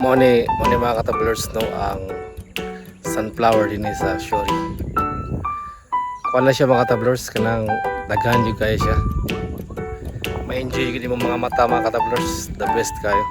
Mao ni mga katablers, no, ang sunflower din sa Shori. Kuan na siya, mga katablers, kanang daghan jud kayo siya. Ma-enjoy gid mo mga mata, mga katablers, the best kayo.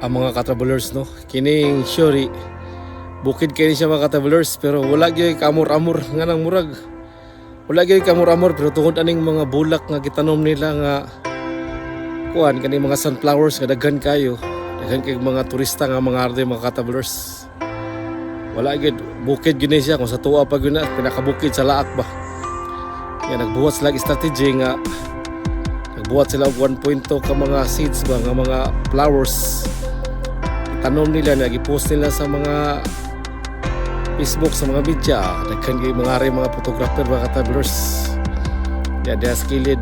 Ang mga katravelers, no, kining Shuri, bukid kay ni siya, mga katravelers, pero wala gyud kaamor-amor nga nang murag wala gyud kaamor-amor, pero tungod aning mga bulak nga gitanom nila nga kuan, kaning mga sunflowers nga daghan kayo, daghan kay mga turista nga mga arde, mga katravelers. Wala gyud, bukid gyud ni siya. Kung sa tuwa pa gyud na pinakabukid sa Laak ba. Ya, nagbuhat sila og strategy nga nagbuhat sila og 1.2 ka mga seeds ba nga mga flowers. Itanom nila na gipost nila sa mga Facebook, sa mga media. Daghan kay mga ari mga photographer, mga travelers. Ya, diha sa kilid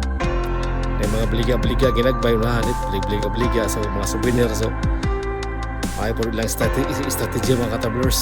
may mga baliga-baliga ginagbay na halit baliga-baliga, so mga souvenir. So ay po lang strategy, strategy, mga travelers.